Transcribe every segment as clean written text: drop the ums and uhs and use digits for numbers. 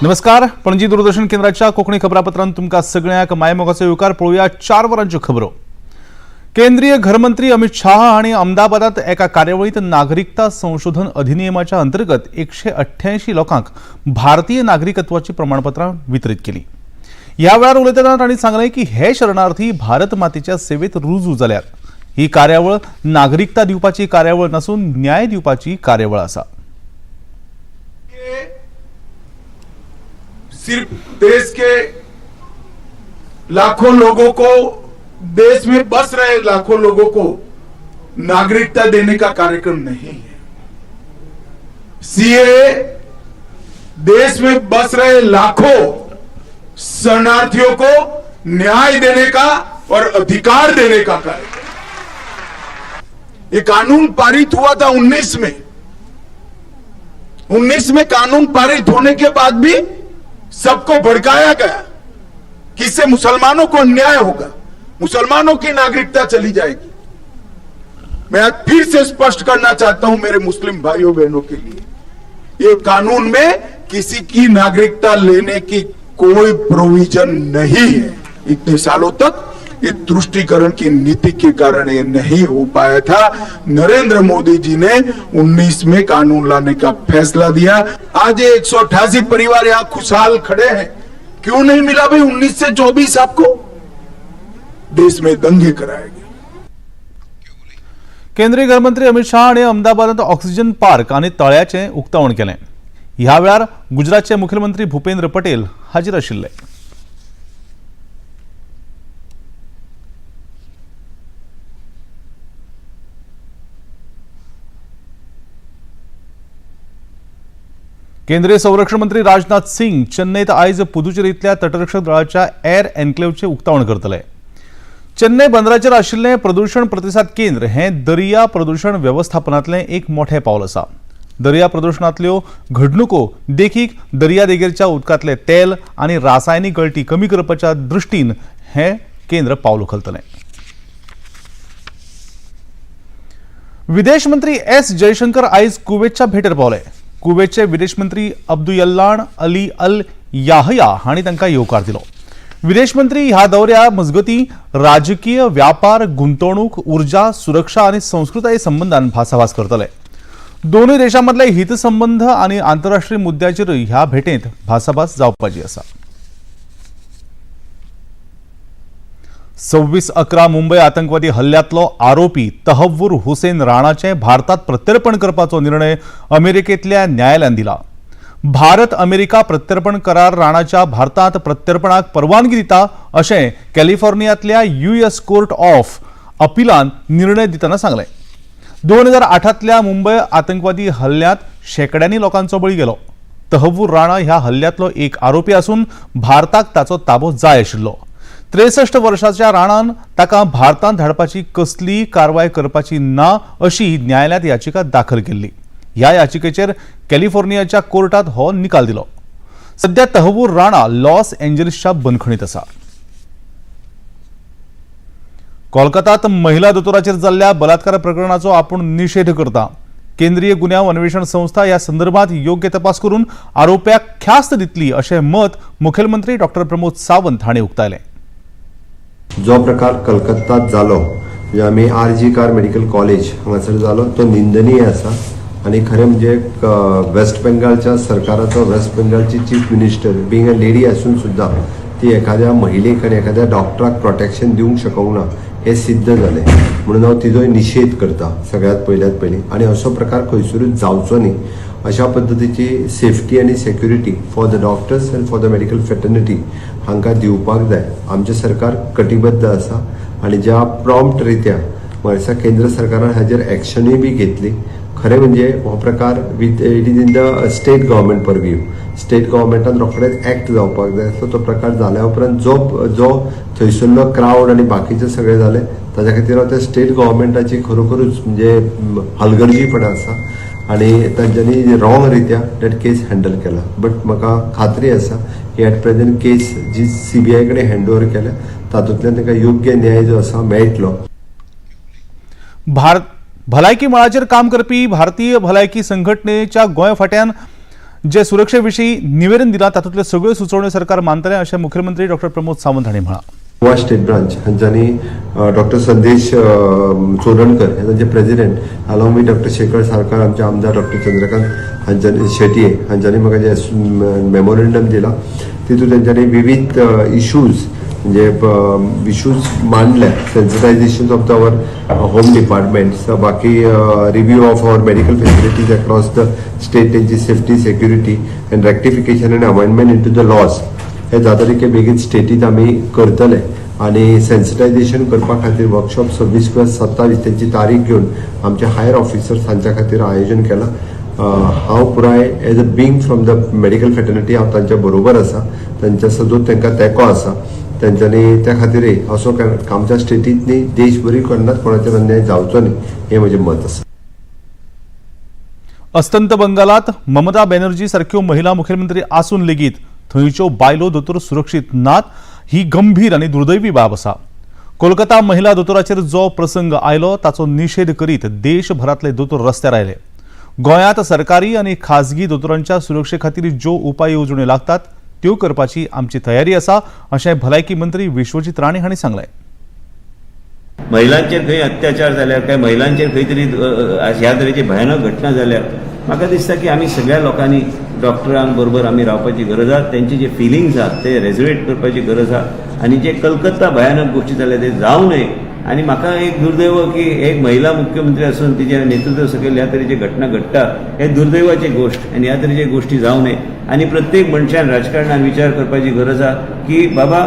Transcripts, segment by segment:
नमस्कार, पणजी दूरदर्शन केंद्राच्या कोंकणी खबरापत्रांत तुमकां सगळ्यांक मायमोगाचो येवकार. पळोवया 4 वरांच्यो खबरो. केंद्रीय घरमंत्री अमित शाह हांणी अहमदाबादात एका कार्यावळींत नागरिकता संशोधन अधिनियमाच्या अंतर्गत 188 लोकांक भारतीय नागरिकत्वाची प्रमाणपत्रां वितरीत केली. ह्या वेळार उलयतना तांणी सांगलें की हे शरणार्थी भारत मातेच्या सेवेत रुजू जाल्यात. ही कार्यावळ नागरिकता दिवपाची कार्यावळ नासून न्याय दिवपाची कार्यावळ आसा. सिर्फ देश के लाखों लोगों को, देश में बस रहे लाखों लोगों को नागरिकता देने का कार्यक्रम नहीं है। सीएए देश में बस रहे लाखों शरणार्थियों को न्याय देने का और अधिकार देने का कार्यक्रम। ये कानून पारित हुआ था 19 में। 19 में कानून पारित होने के बाद भी सबको भड़काया गया कि इससे मुसलमानों को अन्याय होगा, मुसलमानों की नागरिकता चली जाएगी। मैं आज फिर से स्पष्ट करना चाहता हूं मेरे मुस्लिम भाइयों बहनों के लिए, ये कानून में किसी की नागरिकता लेने की कोई प्रोविजन नहीं है। इतने सालों तक ये तुष्टिकरण की नीति के कारण ये नहीं हो पाया था। नरेंद्र मोदी जी ने 19 में कानून लाने का फैसला दिया। आज ये 188 परिवार यहाँ खुशहाल खड़े हैं। क्यों नहीं मिला भाई 19 से 24 आपको? देश में दंगे कराए गए। केंद्रीय घरमंत्री अमित शाह हांणी अहमदाबादांत ऑक्सिजन पार्क आनी तळ्याचें उक्तावण केलें. ह्या वेळार गुजरातचे मुखेलमंत्री भूपेंद्र पटेल हाजीर आशिल्ले. केंद्रीय संरक्षण मंत्री राजनाथ सिंग चेन्नईत आयज पुदुचेरींतल्या तटरक्षक दळाच्या एअर एन्क्लेव्हचें उक्तावण करतले. चेन्नई बंदराचेर आशिल्लें प्रदूशण प्रतिसाद केंद्र हें दर्या प्रदूशण वेवस्थापनांतलें एक मोठें पावल आसा. दर्या प्रदूशणांतल्यो घडणुको देखीक दर्यादेगेरच्या उदकांतलें तेल आनी रासायनीक गळटी कमी करपाच्या दृश्टीन हें केंद्र पावल उखलतलें. विदेश मंत्री एस जयशंकर आयज कुवेतच्या भेटेर पावले. कुवेतचे विदेश मंत्री अब्दुयल्लाण अली अल याहया हांणी तांकां येवकार दिलो. विदेश मंत्री ह्या दौऱ्या मजगतीं राजकीय, व्यापार, गुंतवणूक, उर्जा, सुरक्षा आनी संस्कृताये संबंदान भासाभास करतले. दोनूय देशां मदले हितसंबंध आनी आंतरराष्ट्रीय मुद्द्याचेरूय ह्या भेटेंत भासाभास जावपाची आसा. 26/11 मुंबय आतंकवादी हल्ल्यांतलो आरोपी तहव्वूर हुसेन राणाचें भारतात प्रत्यर्पण करपाचो निर्णय अमेरिकेंतल्या न्यायालयान दिला. भारत अमेरिका प्रत्यर्पण करार राणाच्या भारतात प्रत्यर्पणाक परवानगी दिता अशें कॅलिफोर्नियांतल्या यूएस कोर्ट ऑफ अपिलान निर्णय दितना सांगलें. 2008तल्या मुंबय आतंकवादी हल्ल्यांत शेंकड्यांनी लोकांचो बळी गेलो. तहव्वूर राणा ह्या हल्ल्यांतलो एक आरोपी आसून भारताक ताचो ताबो जाय आशिल्लो. 63 वर्साच्या राणान ताका भारतांत धाडपाची कसलीय कारवाय करपाची ना अशी न्यायालयांत याचिका दाखल केल्ली. ह्या याचिकेचेर कॅलिफोर्नियाच्या कोर्टात हो निकाल दिलो. सध्या तहव्वूर राणा लॉस एंजलिसच्या बंदखणीत आसा. कोलकातात महिला दोतोराचेर जाल्ल्या बलात्कार प्रकरणाचो आपूण निशेध करता. केंद्रीय गुन्यांव अन्वेषण संस्था ह्या संदर्भात योग्य तपास करून आरोप्याक ख्यास्त दितली अशें मत मुखेलमंत्री डॉक्टर प्रमोद सावंत हांणी उक्तायलें. जो प्रकार कलकत्तात जालो, म्हणजे आमी R G car medical college हांगासर जालो, तो निंदनीय आसा. आनी खरें म्हणजे वेस्ट बेंगालच्या सरकाराचो, waste बेंगालची chief minister being a lady आसून सुद्दां ती एखाद्या महिलेक आनी एखाद्या डॉक्टराक प्रोटेक्शन दिवंक शकूंक ना हें सिद्ध जालें. म्हणून हांव तिजोय निशेध करता सगळ्यांत पयल्यात पयलीं. आनी असो प्रकार खंयसरूच जावचो न्ही अशा पद्दतीची सेफ्टी आनी security for the doctors and for the medical fraternity हांकां दिवपाक जाय. आमचें सरकार कटिबद्ध आसा आनी ज्या प्रॉम्प्ट रित्या म्हाका केंद्र सरकारान हाजेर एक्शनूय बी घेतली. खरें म्हणजे हो प्रकार with it is in the state government purview. State गव्हर्मेंटान रोखडेच एक्ट जावपाक जाय. सो तो प्रकार जाल्या उपरांत जो जो थंयसरलो क्रावड आनी बाकीचे सगळे जाले ताच्या खातीर हांव त्या स्टेट गव्हर्मेंटाची खरोखरूच म्हणजे हलगर्जीपणा आसा आनी तांच्यांनी रॉंग रित्या that case handle केला. बट म्हाका खात्री आसा की एट प्रेझेंट केस जी सीबीआय कडेन हँड ओवर केल्या तातूंतल्यान तांकां योग्य न्याय जो आसा मेळटलो. भारत भलायकी मळाचेर काम करपी भारतीय भलायकी संघटनेच्या गोंय फाट्यान जे सुरक्षे विशीं निवेदन दिलां तातूंतल्यो सगळ्यो सुचोवण्यो सरकार मानतलें अशें मुख्यमंत्री डॉ प्रमोद सावंत हांणी म्हळां. गोवा स्टेट ब्रांच हांच्यानी डॉक्टर संदेश चोडणकर हे तांचे president along with doctor Shekhar Sarkar, आमचे आमदार डॉक्टर चंद्रकांत हांच्यानी शेटये हांच्यानी म्हाका जे मेमोरेंडम दिला तितून तेंच्यांनी विविध इशूज म्हणजे इशूज मांडले. Sensitisation of the our home department, बाकी review of our medical facilities across the state, तेंची safety, security and rectification and amendment into the laws हे जाता तितके बेगीन स्टेटीत आमी करतले आनी सेन्सिटायझेशन करपा खातीर वर्कशॉप 26 किंवा 27 तेंची तारीख घेवन आमचे हायर ऑफिसर्स हांच्या खातीर आयोजन केलां. हांव पुराय as a being from the medical fraternity हांव तांच्या बरोबर आसा, तांच्या सदूच तांकां तेंको आसा तेंच्यांनी. त्या खातीरय असो आमच्या स्टेटींत न्ही देशभरी केन्नाच कोणाचेर अन्याय जावचो न्ही हें म्हजें मत आसा. अस्तंत बंगालात ममता बॅनर्जी सारक्यो महिला मुखेलमंत्री आसून लेगीत थंयच्यो बायलो दोतोर सुरक्षीत नात ही गंभीर आनी दुर्दैवी बाब आसा. कोलकाता महिला दोतोराचेर जो प्रसंग आयलो ताचो निशेध करीत देशभरांतले दोतोर रस्त्यार आयले. गोंयांत सरकारी आनी खाजगी दोतोरांच्या सुरक्षे खातीर ज्यो उपाय येवजण्यो लागतात त्यो करपाची आमची तयारी आसा अशें भलायकी मंत्री विश्वजीत राणे हांणी सांगलें. महिलांचेर खंय अत्याचार जाल्यार काय महिलांचेर खंय तरी ह्या तरेची भयानक घटना जाल्यार म्हाका दिसता की आमी सगळ्या लोकांनी डॉक्टरांक बरोबर आमी रावपाची गरज आसा. तेंचे जे फिलिंग्स आहात ते रेजोनेट करपाची गरज आसा आनी जे कलकत्ता भयानक गोश्टी जाल्या ते जावं नये. आनी म्हाका एक दुर्दैव की एक महिला मुख्यमंत्री आसून तिच्या नेतृत्व सकयल ह्या तरेची घटना घडटा हे दुर्दैवाची गोश्ट आनी ह्या तरेची गोश्टी जावं नये. आनी प्रत्येक मनशान राजकारणान विचार करपाची गरज आसा की बाबा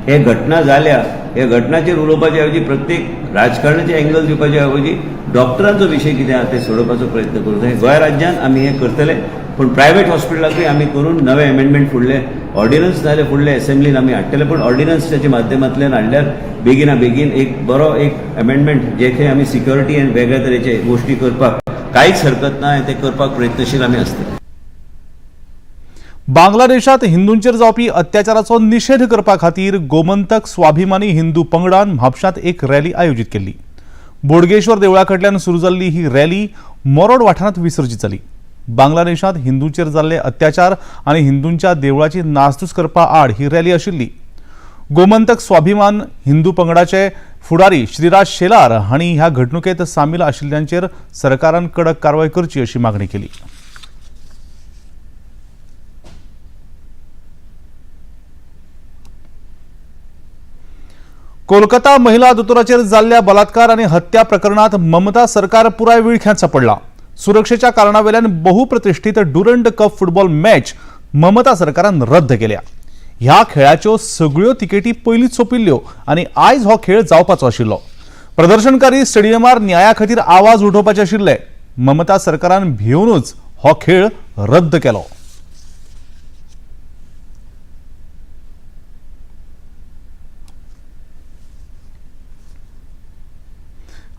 हे घटना जाल्या, हे घटनाचेर उलोवपाचे ऐवजी प्रत्येक राजकारणाचे एंगल दिवपाचे ऐवजी डॉक्टरांचो विशय कितें आसा ते सोडोवपाचो प्रयत्न करूं जाय. गोंय राज्यांत आमी हें करतले, पूण प्रायवेट हॉस्पिटलाकूय आमी करून नवे एमेंडमेंट फुडले ऑर्डिनन्स जाल्यार फुडले एसेंब्लीन आमी हाडटले, पूण ऑर्डिनन्साच्या माध्यमांतल्यान हाडल्यार बेगिना बेगीन एक बरो एक एमेंडमेंट जे खंय आमी सिक्युरिटी आनी वेगळ्या तरेचे गोश्टी करपाक कांयच हरकत ना, ते करपाक प्रयत्नशील आमी आसतले. बांगलादेशात हिंदूंचेर जावपी अत्याचाराचो निशेध करपा खातीर गोमंतक स्वाभिमानी हिंदू पंगडान म्हापशांत एक रॅली आयोजीत केल्ली. बोडगेश्वर देवळा कडल्यान सुरू जाल्ली ही रॅली मोरोड वाठारांत विसर्जीत जाली. बांगलादेशांत हिंदूंचेर जाल्ले अत्याचार आनी हिंदूंच्या देवळाची नासधूस करपा आड ही रॅली आशिल्ली. गोमंतक स्वाभिमान हिंदू पंगडाचे फुडारी श्रीराज शेलार हांणी ह्या घडणुकेत सामील आशिल्ल्यांचेर सरकारान कडक कारवाय करची अशी मागणी केली. कोलकाता महिला दोतोराचेर जाल्ल्या बलात्कार आनी हत्या प्रकरणात ममता सरकार पुराय विळख्यांत सापडला. सुरक्षेच्या कारणावेल्यान बहुप्रतिष्ठित Durand cup football match Mamata सरकारान रद्द केल्या. ह्या खेळाच्यो सगळ्यो तिकेटी पयलींच सोंपिल्ल्यो आनी आयज हो खेळ जावपाचो आशिल्लो. प्रदर्शनकारी स्टेडियमार न्याया खातीर आवाज उठोवपाचे आशिल्ले. ममता सरकारान भिवनूच हो खेळ रद्द केलो.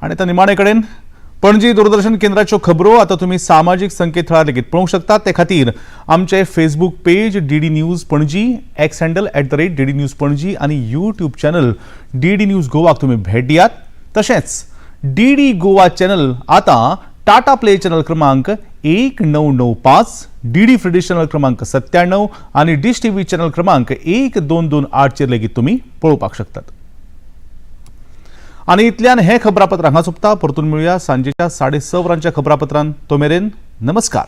आनी आतां निमाणे कडेन पणजी दूरदर्शन केंद्राच्यो खबरो आतां तुमी सामाजीक संकेतथळार लेगीत पळोवंक शकतात. ते खातीर आमचे Facebook page DD news Panaji, X handle @DD news Panaji आनी यूट्यूब चॅनल डीडी न्यूज गोवाक तुमी भेट दियात. तशेंच डीडी गोवा चॅनल आतां टाटा प्ले चॅनल क्रमांक 1995, डीडी फ्री चॅनल क्रमांक 97 आनी डिश टीव्ही चॅनल क्रमांक 1228 चेर लेगीत तुमी पळोवपाक शकतात. आनी इतल्यान हें खबरापत्र हांगा सोंपता. परतून मेळुया सांजेच्या 6:30 वरांच्या खबरापत्रान. तो मेरेन नमस्कार.